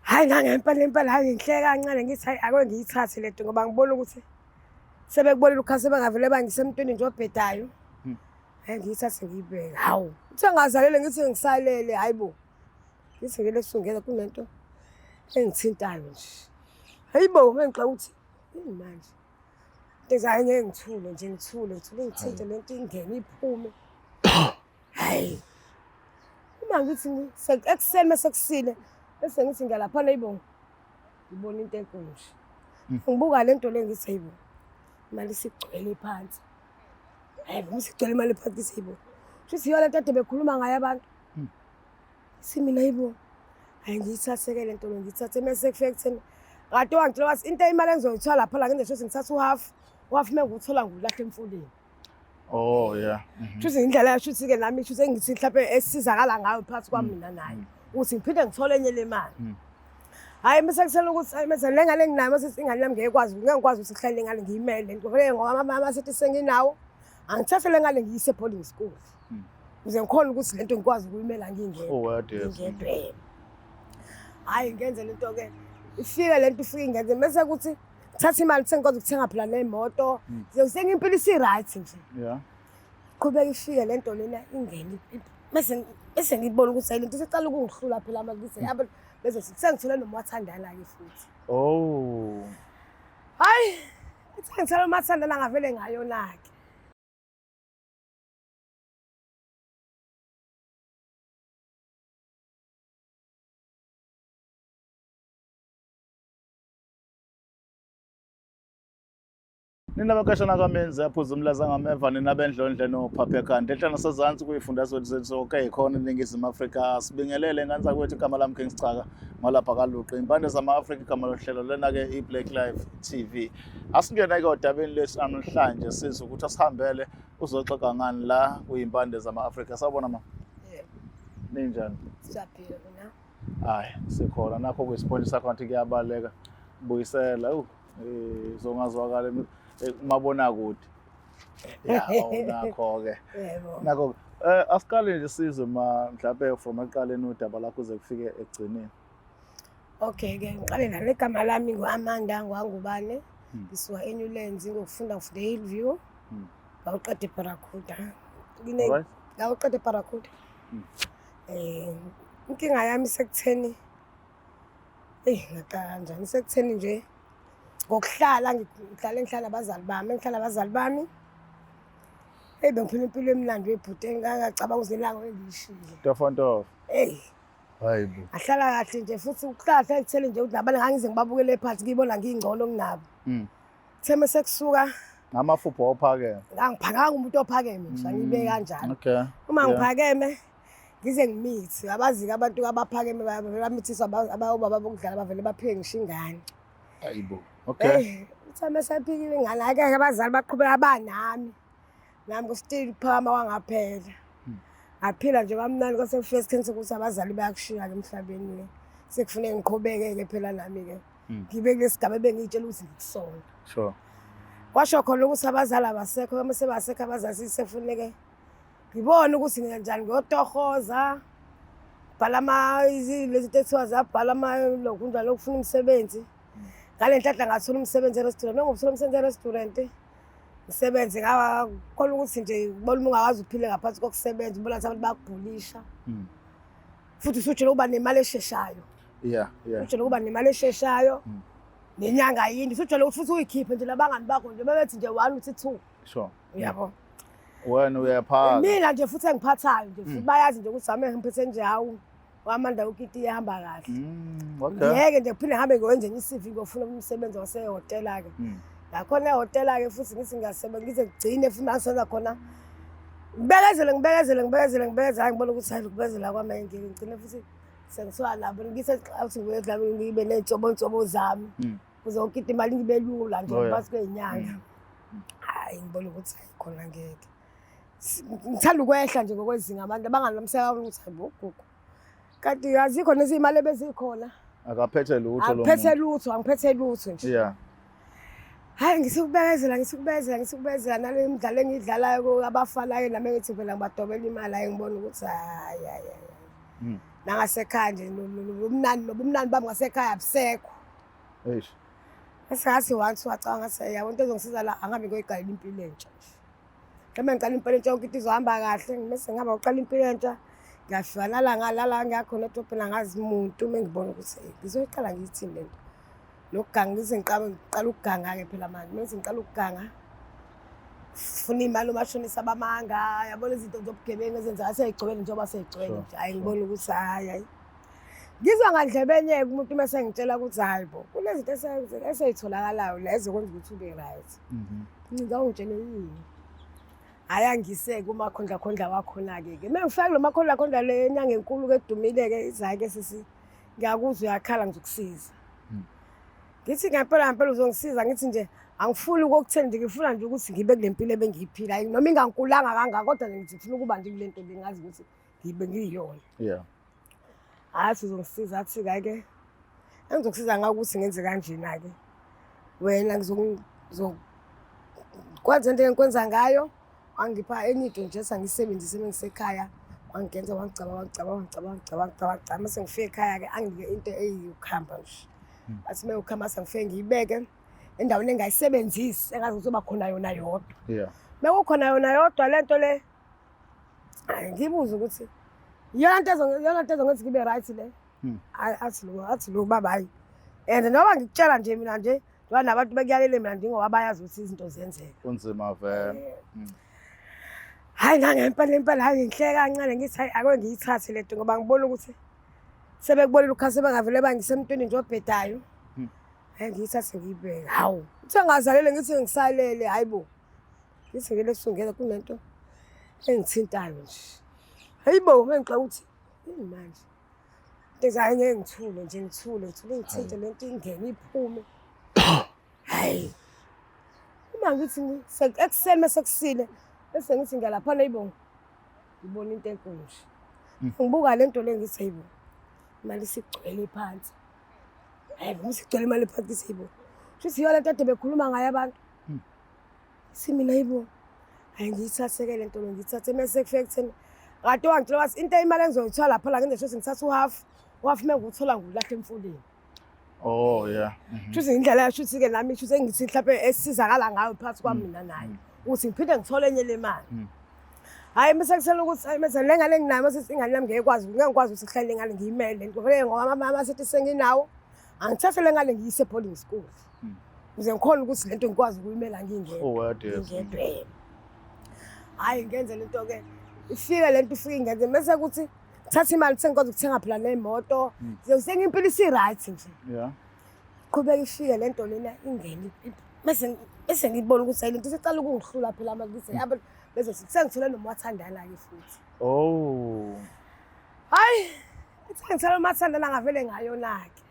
Hhayi nangempela impela hhayi ngihleke kancane ngithi hhayi ake ngiyithathe le nto ngoba ngibona ukuthi sebekubonile ukukhala sebengavele bangise emntwini nje obhedayo. Hhayi ngiyithathe ngiyibeke. Hawu, uthe ngazalele ngithi ngisalele, hhayi bo. Ngithi ngile sungela kunento engithintayo nje. Hayi bo, ngengixaka ukuthi yini manje. Into ezayo ngeke ngithule nje ngithule ngithule ngithinte le nto ingene iphume. Hayi. Uma ngithi ekuseni mase kusile bese ngithi ngiyalaphana ayibo. Ngibona into enkulu nje. Ngibuka le nto le ngithi hayibo. Imali isigcwele phansi. Hayi bo, isigcwele imali phansi ngithi hayibo. Shuthi yiyo le nto ade bekhuluma ngayo abantu. Ithi mina hayibo. Hayi ngiyithathe-ke le nto le ngiyithathe mese kufika ekutheni kade wangitshela wathi into imali engizoyithola lapha la ngenze shuthi ngithatha uhafu uhafu uma ngiwuthola ngiwulahle emfuleni. Oh yeah. Shuthi indlela yasho ukuthi-ke nami shuthi engithi mhlawumbe esizakala ngayo phakathi kwami mina naye ukuthi ngiphinde ngithole enye le mali. Hhayi mese kusele ukuthi hayi mese le ngane enginayo mase ingane yami ngeke kwazi ngeke ngikwazi ukuthi ngihlale ngane ngiyimele ngoba ngoba amasethi senginawo angithathe le ngane ngiyise boarding school. Ukuze ngikhone ukuthi lento ngikwazi ukuyimela ngingedwa. Oh word yes. Ngingedwa. Hhayi ngenze lento ke ifike lento ifike ingenze mese kuthi thatha imali sengikwazi ukuthenga phela nemoto sengimpilo isi-right nje. Yeah. Qhubeka ifike lento lena ingene bese bese ngibona ukuthi hayi lento isicala ukungihlula phela manje ngithi abantu bese sengithole nomathandana-ke futhi. Oh. Hayi, ithi ngithole umathandana ngavele ngayona-ke. Nina bakashana kamenzi aphuza umlaza ngameva nina bendlondle nophaphekhanda enhla nasezansi kuyifundazwe zethu sonke ikhona eNingizimu Afrika. Sibingelele ngane zakwethu, igama lami King Sicaka ngolapha kaLuqi impande zama-Afrika, igama lohlelo lena-ke i-Black Life TV. Asingene-ke odabeni lwethu namhlanje sizwe ukuthi asihambele uzoxoxa ngani la kuyimpande zama-Afrika. Sawubona ma. Yebo. Ninjani? Siyaphila mina. Hayi, sikhona nakho kuyisiphonje sakho ngathi kuyabaleka. Buyisela. Zongazwakala kumabonakude. Ya, nakho-ke. Yebo. Nakho asiqale nje sizwe ma mhlawumbe from ekuqaleni udaba lakho uze kufike ekugcineni. Okay ke ngiqale nale gama lami ngu-Amanda ngwangubane. Ngisuka eNewlands ngokufunda ngifunde eHillview. Ngawuqeda eBarracuda. Alright. Ngawuqeda eBarracuda. Inkinga yami isekutheni eyi ngaqala kanjani isekutheni nje ngokuhlala ngihlale ngihlala abazali bami ngihlala abazali bami. Eyi bengiphila impilo emnandi webhuti engangacabanga ukuthi nelanga engiyishiyile. Ntofontofo. Eyi. Hayi bo. Ngahlala kahle nje futhi ukuhlala hlala ekutheni nje ukuthi nabanye ngangize ngibabukele phansi ngiyibona ngingcono kunabo. Kuthe mase kusuka ngamafuphi ophakeme. Ngangiphakanga umuntu ophakeme nje angibe kanjalo. Okay. Uma ngiphakeme ngize ngimithi abazi-ke abantu abaphakeme bamithiswa abayobaba bokudlala bavele baphike ngisho ingane. Hayibo. Okay. Uthe mase ephikile ingane ake abazali baqhubeka banami. Nami kusitile ukuphakama kwangaphela. Ngaphila nje kamnandi kwase kufika esikhathini sokuthi abazali bayakushiya-ke emhlabeni-ke. Sekufuneka ngiqhubeke-ke phela nami-ke. Ngibe kulesi sigaba ebengiyitshela ukuthi ngikusona. Sure. Kwasho khona ukuthi abazali abasekho, uma sebasekho abazali sekufuneke ngibone ukuthi ngenza njani ngiyotohoza. Bhala lezi zinto ekuthiwa ziyabhala lokhu njalo okufuna umsebenzi. Ngale nhlanhla ngathola umsebenzi e-restaurant. Uma ngithola umsebenzi e-restaurant ngisebenze ngakhona ukuthi nje ubona uma ungakwazi uphile ngaphansi kokusebenza ubona ukuthi abantu bayakubhulisha. Futhi usujwayele ukuba nemali esheshayo. Yeah, yeah. Ujwayele ukuba nemali esheshayo. Nenyanga yini usujwayele ukuthi futhi uyikhiphe nje nabangani bakho nje bebethi nje 1 uthi 2. Sure. Uyabo? Wena uyaphaka. Mina nje futhi engiphathayo nje futhi bayazi nje ukuthi ame ngiphethe nje hawu wamanda ukiti ihamba kahle. Okay. Ngiyeke nje kuphinde ngihambe ngiyowenza enye i-CV ngiyofuna umsebenzi wasehhotela ke. Nakhona ehhotela ke futhi ngithi ngiyasebenza ngize ngigcine futhi ngasenza khona. Ngibekezele ngibekezele ngibekezele ngibekezele hayi ngibona ukuthi hayi ukubekezela kwami ngeke ngigcine futhi sengisuka lapho ngithe ukuthi ngibe ngibe ney'nsobonsobo zami. Kuze yonke into imali ngibe lula nje phakathi kwey'nyanga. Hhayi ngibona ukuthi hayi khona ngeke. Ngithanda ukwehla nje ngokwezinga abantu abangani bami sebabona ukuthi hayi bo gugu. Kanti azikho nezimali ebezikhona. Akaphethe lutho lo Angiphethe lutho, angiphethe lutho nje. Yeah. Hayi ngisukubekezela ngisukubekezela ngisukubekezela nale midlalo engiyidlalayo abafana-ke nami engithi phela ngibadobela imali hayi ngibona ukuthi hayi hayi hayi. Nangasekhaya nje nobumnandi nobumnandi bami ngasekhaya abusekho. Eish. Bese ngathi once wacabanga ngathi yabo into ezongisiza la angabe ngoyiqalela impilo entsha nje. Mhlawumbe ngiqala impilo entsha yonke into izohamba kahle, mese ngihamba uqala impilo entsha. Ngiyafika nala ngalala ngiyakhona edrobheni angazi muntu uma ngibona ukuthi ngizoyiqala ngiyithini le nto. Nokuganga ngize ngiqale ngiqala ukuganga-ke phela manje, mese ngiqala ukuganga funa iy'mali omashonisa bamanga, yabona izinto zobugebengu ezenzeka sey'gcwele njengoba sey'gcwele nje. Hhayi ngibona ukuthi hhayi hhayi. Ngizwa ngandlebenye-ke umuntu uma sengitshela ukuthi hhayi bo, kunezinto esey'tholakalayo la ezokwenza ukuthi ube right. Nginga ungitshele yini? Hhayi angise kumakhondlakhondla wakhona-ke ke. Uma ngifika kulo makhondlakhondla le nyanga enkulu-ke edumile-ke izayi-ke sisi, ngiyakuzwa uyakhala ngizokusiza. Ngithi ngempela ngempela uzongisiza ngithi nje angifuni kokutheni nje ngifuna nje ukuthi ngibe kule mpilo ebengiyiphila noma ingankulanga kangaka kodwa nje ngithi ngifuna ukuba nje kule nto le ngazi ukuthi ngibe ngiyiyona. Yeah. Hhayi uzongisiza athi ke engizokusiza ngawo ukuthi ngenze kanjena-ke wena ngizokwenza into engikwenza ngayo wangipha enye into nje esangiyisebenzise uma ngisekhaya wangenza wangicaba wangicaba wangicaba wangicaba wangicaba wangicaba mase ngifike ekhaya-ke anginike into eyiwukuhamba nje. Athi uma iwukuhamba sengifike ngiyibeke endaweni engayisebenzisi engazi kuzoba khona yona yodwa. Yeah. Mekukhona yona yodwa le nto le hhayi ngibuze ukuthi iyona nto iyona nto ezongenza ngibe right le. Athi lo athi lo baba hayi. And noma ngikutshela nje mina nje njengoba nabantu bekuyalele mina nje ngoba bayazi ukuthi izinto ziyenzeka. Kunzima vele. Hhayi ngangempela impela hhayi ngihleke kancane ngithi hhayi ake ngiyithathe le nto ngoba ngibona ukuthi sebekubonile ukukhala sebengavele bangise emntwini nje obhedayo. Hhayi ngiyithathe ngiyibeke. Hawu, kuthiwa ngazalele ngithi ngisalele hhayi bo. Ngithi ngile sungela kunento engithintayo nje. Hayi bo, ngixoxa ukuthi yini manje? Into hayi ngeke ngithule nje ngithule ngithule ngithinte le nto ingene iphume. Hayi. Uma ngithi ekuseni mase kusile bese ngithi ngiyalaphana hayibo ngibona into enkulu nje. Ngibuka le nto le ngithi hayibo imali isigcwele phansi. Hayi bo isigcwele imali phansi ngithi hayibo. Shuthi yiyo le nto ade bekhuluma ngayo abantu. Sithi mina hayibo hayi ngiyithathe-ke le nto le ngiyithathe mese kufike kutheni kade wangitshela wathi into imali engizoyithola lapha la ngenze shuthi ngithatha uhafu uhafu uma ngiwuthola ngiwulahle emfuleni. Oh yeah. Shuthi indlela yasho ukuthi-ke nami shuthi engithi mhlawumbe esizakala ngayo phakathi kwami mina naye ukuthi ngiphinde ngithole enye le mali. Hhayi mese kusele ukuthi hayi mese le ngane enginayo mase ingane yami ngeke ikwazi ngeke ngikwazi ukuthi ngihlale ngane ngiyimele ngivele ngoba amasethi senginawo angithathe le ngane ngiyise boarding school. Ukuze ngikhone ukuthi lento ngikwazi ukuyimela ngingedwa. Oh word yes. Ngingedwa. Hhayi ngenze lento ke ifike lento ifike ingenze mese kuthi thatha imali sengikwazi ukuthenga phela nemoto. Sengimpilo isi-right nje. Yeah. Qhubeka ifike lento lena ingene mese bese ngibona ukuthi hayi lento isiqala ukungihlula phela manje ngithi abantu bezothi sengithole nomathandana-ke futhi. Oh. Hhayi sengithole umathandana ngavele ngayona-ke.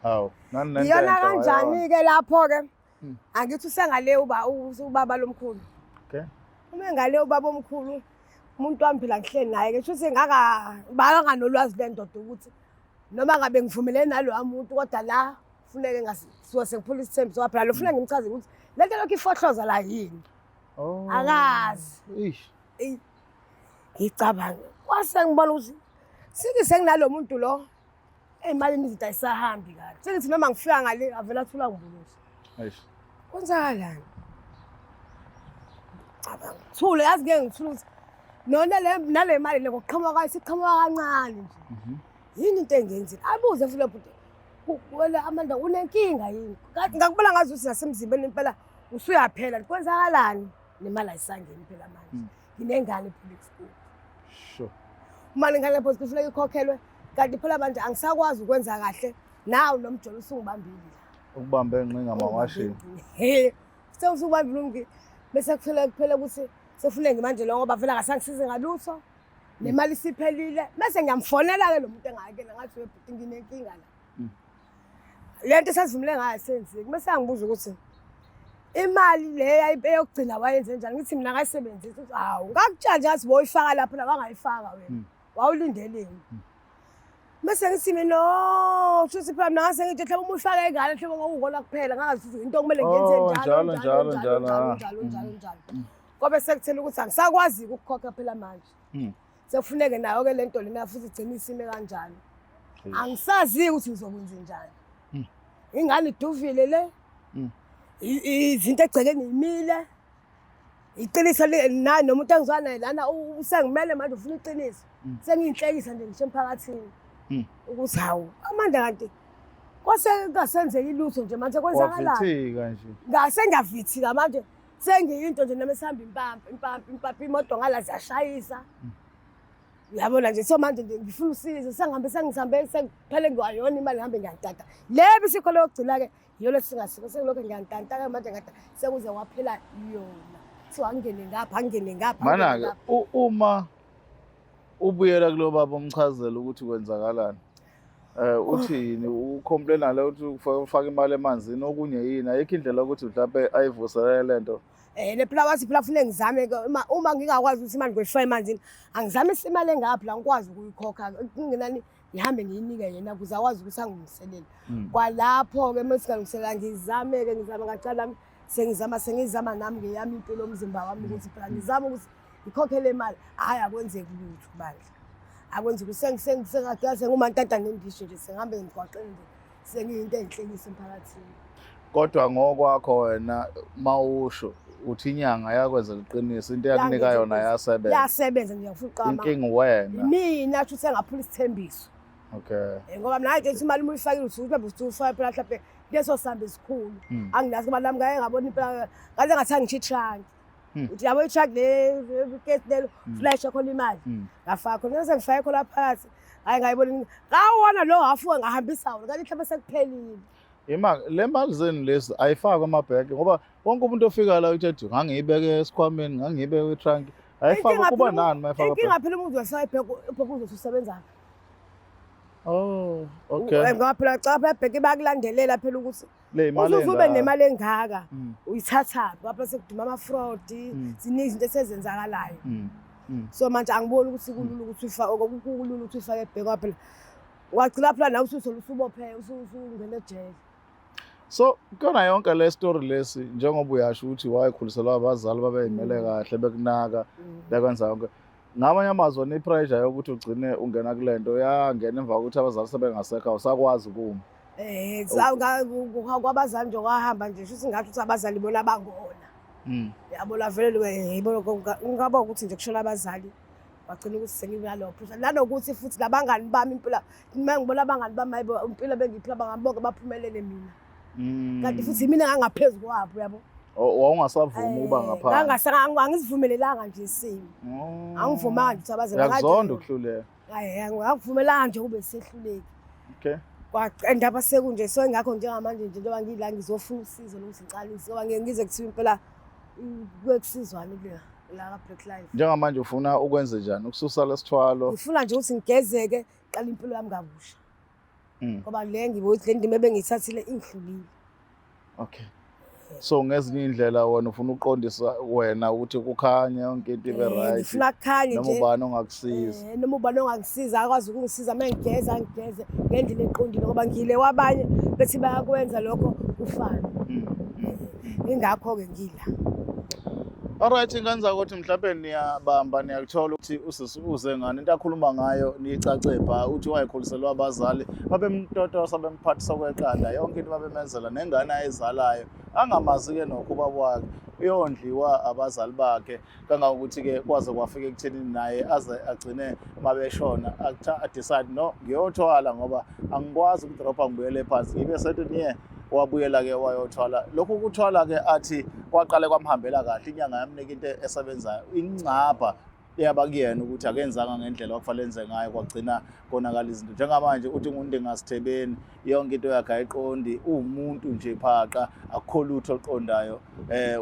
Hawu, nani nento Iyona entsha wayona. kanjani-ke lapho-ke? Angithi usengale uba ubaba lomkhulu. Okay. Uma engale ubaba omkhulu umuntu wami phela ngihleli naye-ke shuthi ngaka bakanganolwazi le ndoda ukuthi noma ngabe ngivumelene nalowa muntu kodwa la funeke ngasuke sengiphula isithembiso ngoba phela lo funeka ngimchazele ukuthi le nto lokhu ifohloza la yini. Oh. Akazi. Eish. Eyi, ngicabange kwase ngibona ukuthi sithi senginalo muntu lo ey'malini izinto ayisahambi kahle. Sengithi noma ngifika ngale avele athula ngibuluse. Eish. Kwenzakalani? Cabanga. Thule yazi ngeke ngithule ukuthi nona le nale mali le ngokuqhamuka kwayo isiqhamuka kancane nje. Yini into engenzile? Abuze futhi lo bhuti. Wena Amanda unenkinga yini? Ngakubona ngazi ukuthi nasemzimbeni impela usuyaphela. Kwenzakalani? Nemali ayisangeni phela manje. Nginengane public school. Sure. Uma lengane lapho kufuneka ikhokhelwe kanti phela manje angisakwazi ukwenza kahle nawu lo mjolo usungibambile la. Ukubambe ngqi ngamawashini. He. Sewusubambile umngi bese kuphela kuphela ukuthi sefuneke manje lo ngoba vele akasangisizi ngalutho. Nemali isiphelile bese ngiyamfonela ke lo muntu engakena ngathi webhuti nginenkinga la. Le nto esasivumele ngayo asenzeki bese angibuza ukuthi imali le eyokugcina wayenze njani ngithi mina ngayisebenzisa uthi hawu ngakutshela nje ngathi boyifaka lapho la wangayifaka wena wawulindeleni. Mase ngithi mina no shuthi phela mina ngase ngithi mhlawumbe uma uyifaka ingane mhlawumbe kwakuwukona kuphela ngangazi ukuthi into okumele ngiyenze Oh, njalo njalo, njalo njalo, njalo njalo, njalo njalo njalo. Kwabe sekuthela ukuthi angisakwazi ukukhokha phela manje. Sekufuneke nayo-ke le nto lena futhi igcine isime kanjalo. Angisazi ukuthi ngizokwenza njani. Ingane iduvile le. Izinto egcekeni imile. Iqiniso naye nomuntu engizwana naye lana usengimele manje ufuna iqiniso. Sengiyinhlekisa nje ngisho emphakathini. Ukuthi hawu amandla kanti kwase kungasenzeki lutho nje manje kwenzakalani? Wavithika nje. Ngase ngiyavithika manje sengiyinto nje nami esihamba impampa impampa impampa imoto ngala ziyashayisa. Uyabona nje so manje nje ngifuna usizo sengihambe sengihambe sekuphele ngiwayona imali ngihambe ngiyantanta. Le bisikhona yokugcina-ke yiyo lesingasiko sengilokhu ngiyantanta-ke manje ngada sekuze kwaphela yona. Kuthiwa angingene ngapha angingene ngapha. angingene Mana-ke ngapha. uma ubuyela kulo baba umchazela ukuthi kwenzakalani. Uthini ucomplaina le ukuthi ufaka imali emanzini okunye yini ayikho indlela yokuthi mhlawumbe ayivuselele lento. Le phela wathi phela kufuneka ngizame ke uma ngingakwazi ukuthi imali ngoyifaka emanzini angizame imali engaphi la ngikwazi ukuyikhokha kungenani ngihambe ngiyinike yena ukuze akwazi ukuthi angilungiselele. Kwalapho-ke uma singalungiselela ngizame-ke ngizame ngacala nami sengizama sengizama nami ngeyami impilo yomzimba wami ukuthi phela ngizame ukuthi ngikhokhe le mali. Hhayi akwenzeki lutho bandla. Akwenzeki sengumantanta nendishi nje sengihambe emgwaqeni nje sengiyinto eyinhlekisa emphakathini. Kodwa ngokwakho wena mawusho uthi inyanga yakwenzela iqiniso into eyakunika yona yasebenza. Yasebenza nje ngifuna uqama. Inkinga wena. Mina sho sengaphula isithembiso. Okay. Ngoba mina ngathi imali uma uyifakile usuke mhlawumbe usufaka phela mhlawumbe leso samba esikhulu. Anginaso ngoba nami ngake ngabona impela ngaze ngathi angisho i-trunk. Uthi yabo i-trunk le kesi lelo flash khona imali. Ngafaka khona ngase ngifake khona phakathi. Hayi ngayibona ngawona lo hafu ngahambisa wona kanti mhlawumbe sekuphelile. Ima le mali zenu lezi ayifakwe emabhenki ngoba wonke umuntu ofika la uthi ethi ngangiyibeke esikhwameni ngangiyibeke kwi-trunk ayifakwe kuba nani mayifakwe. Inkinga phela umuntu wefaka ebhenki ubhenki uzothi usebenzaphi. Oh, okay. Ngoba phela cha phela ebhenki bayakulandelela phela ukuthi Le imali uzuze ube engaka. nemali engaka uyithathaphi ngoba phela sekuduma ama-fraud ziningi izinto esezenzakalayo. So manje angiboni ukuthi kulula ukuthi uyifake kulula ukuthi uyifake ebhenki ngoba phela wagcina phela nawe usuthola usubophe usungena ejele. So kuyona yonke le story lesi njengoba uyasho ukuthi wayekhuliselwa abazali babeyimele kahle bekunaka bekwenza yonke. Ngamanye amazwi wena i-pressure yokuthi ugcine ungena kule nto yangena emva kokuthi abazali sebengasekho awusakwazi ukuma. Kwabazali nje kwahamba nje shuthi ngathi ukuthi abazali bona bangona. Yabona vele yebo ngaba ukuthi nje kushona abazali wagcina ukuthi senginalowo pressure. Nanokuthi futhi nabangani bami impilo uma ngibona abangani bami hayibo impilo bengiyiphila abangani bonke baphumelele mina. Kanti futhi mina ngangaphezu kwabo yabo. Wawungasavumi ukuba ngaphansi. Angizivumelelanga nje isimo. Angivumanga nje ukuthi abazali Uyakuzonda ukuhluleka. Hayi angivumelanga nje kube sehluleki. Okay. Kwaqenda sekunje so ingakho njengamanje nje njengoba ngila ngizofuna usizo lokuthi ngiqalise ngoba ngeke ngize kuthiwe impela kwekusizwana kule la ka Black Life. Njengamanje ufuna ukwenze njani? Ukususa lesithwalo. Ngifuna nje ukuthi ngigezeke qala impilo yami kabusha. Ngoba le ngibo le ndima ebengiyithathile ingihlulile. Okay. So ngezinye indlela wena ufuna ukuqondisa wena ukuthi kukhanye yonke into ibe right. Ngifuna kukhanye Noma nje. ubani ongakusiza. Noma ubani ongangisiza akwazi ukungisiza uma ngigeza ngigeze ngendlela eqondile ngoba ngile wabanye bethi bayakwenza lokho kufana. Ingakho-ke ngila. Alright, ingane zakuthi mhlawumbe niyabamba niyakuthola ukuthi usisi uze ngani into akhuluma ngayo niyicace bha uthi wayekhuliselwa abazali babemtotosa bemphathisa kweqanda yonke into babemenzela nengane ayizalayo angamazi-ke nokho ubaba wakhe uyondliwa abazali bakhe kangangokuthi-ke kwaze kwafika ekuthenini naye aze agcine mabeshona adecide no ngiyothwala ngoba angikwazi ukudropha ngibuyele phansi ngibe sethi wabuyela-ke wayothwala. Lokhu kuthwala-ke athi kwaqale kwamhambela kahle inyanga yamnika into esebenzayo ingcabha eyaba kuyena ukuthi akenzanga ngendlela kwakufanele enze ngayo kwagcina konakala izinto. Njengamanje uthi ngundingasithebeni yonke into yakhe ayiqondi uwumuntu nje phaqa akukho lutho oluqondayo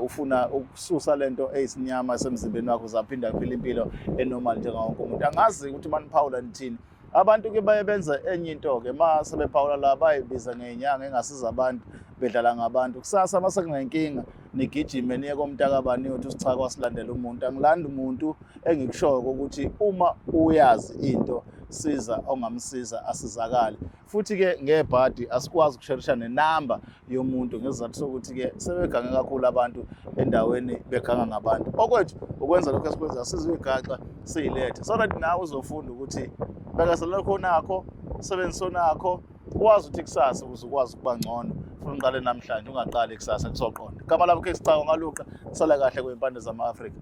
ufuna ukususa lento eyisinyama esemzimbeni wakhe uzaphinda aphile impilo enormal njengawonke umuntu. Angazi ukuthi maniphawula nithini. Abantu ke baye benze enye into ke ma sebephawula la bayibiza ngenyanga engasiza abantu bedlala ngabantu. Kusasa mase kunenkinga nigijime niye komntakabani uyothi usichaka wasilandela umuntu. Angilandi umuntu engikushoyo ukuthi uma uyazi into Siza ongamsiza asizakale. Futhi-ke ngebhadi asikwazi ukusherisha nenamba yomuntu ngesizathu sokuthi-ke sebegange kakhulu abantu endaweni beganga ngabantu. Okwethu ukwenza lokhu esikwenza sizoyigaxa siyilethe so that nawe uzofunda ukuthi bekezela lokho onakho, sebenzisa onakho, wazi ukuthi kusasa ukuze ukwazi ukuba ngcono funa uqale namhlanje, ungaqali kusasa kuzoqonda. Igama lami King Sicaka ngaluqa, sala kahle kwimpande zama-Afrika.